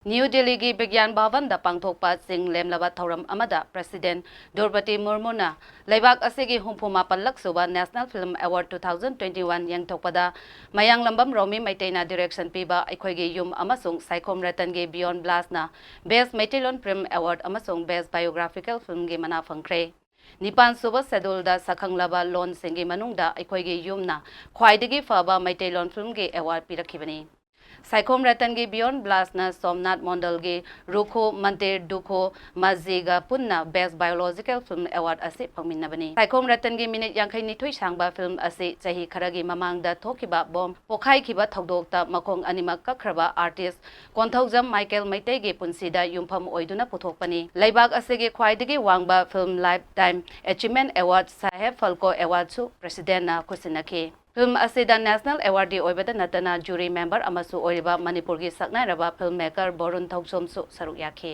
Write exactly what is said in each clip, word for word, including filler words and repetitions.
New ꯗꯤꯜꯂꯤꯒꯤ ꯕꯤꯒ꯭ꯌꯥꯟ ꯚꯕꯟꯗ ꯄꯥꯡꯊꯣꯛꯄ ꯆꯤꯡ ꯂꯦꯝꯂꯕ ꯊꯧꯔꯝ ꯑꯃꯗ ꯄ꯭ꯔꯦꯁꯤꯗꯦꯟꯠ ꯗ꯭ꯔꯧꯄꯗꯤ ꯃꯨꯔꯃꯨꯅ ꯂꯩꯕꯥꯛ ꯑꯁꯤꯒꯤ ꯍꯨꯝꯐꯨ ꯃꯥꯄꯜꯂꯛ ꯁꯨꯕ National Film Award two thousand twenty-one ꯌꯦꯡꯊꯣꯛꯄꯗ ꯃꯌꯥꯡꯂꯝꯕꯝ ꯔꯣꯃꯤ ꯃꯩꯇꯩꯅ direction ꯄꯤꯕ ꯑꯩꯈꯣꯏꯒꯤ ꯌꯨꯝ ꯑꯃꯁꯨꯡ Saikhom ꯔꯇꯟꯒꯤ Beyond Blastꯅ Best Meiteilon Film Award ꯑꯃꯁꯨꯡ Best Biographical Filmꯒꯤ ꯃꯅꯥ ꯐꯪꯈ꯭ꯔꯦ꯫ ꯅꯤꯄꯥꯟ ꯁꯨꯕ scheduleꯗ ꯁꯛꯈꯪꯂꯕ ꯂꯣꯟꯁꯤꯡꯒꯤ ꯃꯅꯨꯡꯗ ꯑꯩꯈꯣꯏꯒꯤ ꯌꯨꯝꯅ ꯈ꯭ꯋꯥꯏꯗꯒꯤ ꯐꯕ ꯃꯩꯇꯩꯂꯣꯟ filmꯒꯤ award ꯄꯤꯔꯛꯈꯤꯕꯅꯤ꯫ ꯁꯥꯏꯈꯣꯝ ꯔꯇꯟꯒꯤ Beyond Blastꯅ ꯁꯣꯝꯅꯥꯊ ꯃꯣꯟꯗꯜꯒꯤ ꯔꯨꯈꯣ ꯃꯟꯗꯤꯔ ꯗꯨꯈꯣ ꯃꯥꯖꯤꯒ ꯄꯨꯟꯅ Best Biographical Film Award ꯑꯁꯤ ꯐꯪꯃꯤꯟꯅꯕꯅꯤ꯫ ꯁꯥꯏꯈꯣꯝ ꯔꯇꯟꯒꯤ ꯃꯤꯅꯤꯠ ꯌꯥꯡꯈꯩ ꯅꯤꯊꯣꯏ ꯁꯥꯡꯕ film ꯑꯁꯤ ꯆꯍꯤ ꯈꯔꯒꯤ ꯃꯃꯥꯡꯗ ꯊꯣꯛꯈꯤꯕ bomb ꯄꯣꯈꯥꯏꯈꯤꯕ ꯊꯧꯗꯣꯛꯇ ꯃꯈꯣꯡ ꯑꯅꯤꯃꯛ ꯀꯛꯈ꯭ꯔꯕ artist ꯀꯣꯟꯊꯧꯖꯝ ꯃꯥꯏꯀꯦꯜ ꯃꯩꯇꯩꯒꯤ ꯄꯨꯟꯁꯤꯗ ꯌꯨꯝꯐꯝ ꯑꯣꯏꯗꯨꯅ ꯄꯨꯊꯣꯛꯄꯅꯤ꯫ ꯂꯩꯕꯥꯛ ꯑꯁꯤꯒꯤ ꯈ꯭ꯋꯥꯏꯗꯒꯤ ꯋꯥꯡꯕ film Lifetime Achievement Award ꯁꯥꯍꯦꯕ ꯐꯥꯜꯀꯦ Awardꯁꯨ ꯄ꯭ꯔꯦꯁꯤꯗꯦꯟꯠꯅ ꯈꯨꯠꯁꯤꯟꯅꯈꯤ꯫ Film ꯑꯁꯤꯗ National Awardee ꯑꯣꯏꯕꯇ ꯅꯠꯇꯅ jury member ꯑꯃꯁꯨ ꯑꯣꯏꯔꯤꯕ ꯃꯅꯤꯄꯨꯔꯒꯤ ꯁꯛꯅꯥꯏꯔꯕ filmmaker ꯕꯣꯔꯨꯟ ꯊꯧꯁꯣꯝꯁꯨ ꯁꯔꯨꯛ ꯌꯥꯈꯤ꯫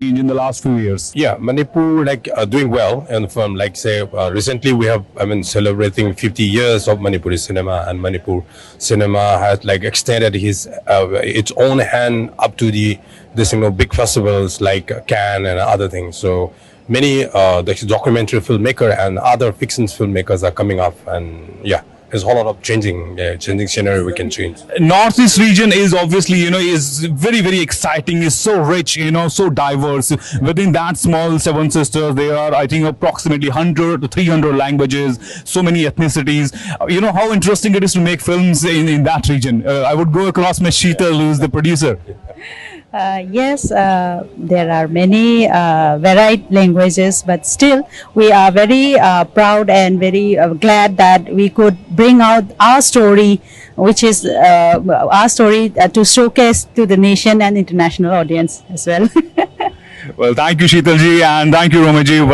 Change in the last few years? Yeah, Manipur like uh, doing well in the film. Like say uh, recently we have, I mean, celebrating fifty years of Manipuri cinema, and Manipur cinema has like extended his uh, its own hand up to the this you know big festivals like Cannes and other things. So many uh, the documentary filmmaker and other fiction filmmakers are coming up, and yeah, there's a whole lot of changing, yeah, changing scenario we can change. Northeast region is obviously, you know, is very, very exciting, is so rich, you know, so diverse. Within that small Seven Sisters, there are, I think, approximately one hundred to three hundred languages, so many ethnicities. Uh, you know, how interesting it is to make films in, in that region. Uh, I would go across my Sheetal, who is the producer. Uh, yes, uh, there are many uh, varied languages, but still we are very uh, proud and very uh, glad that we could bring out our story, which is uh, our story uh, to showcase to the nation and international audience as well. Well, thank you, Sheetal ji, and thank you, Romaji.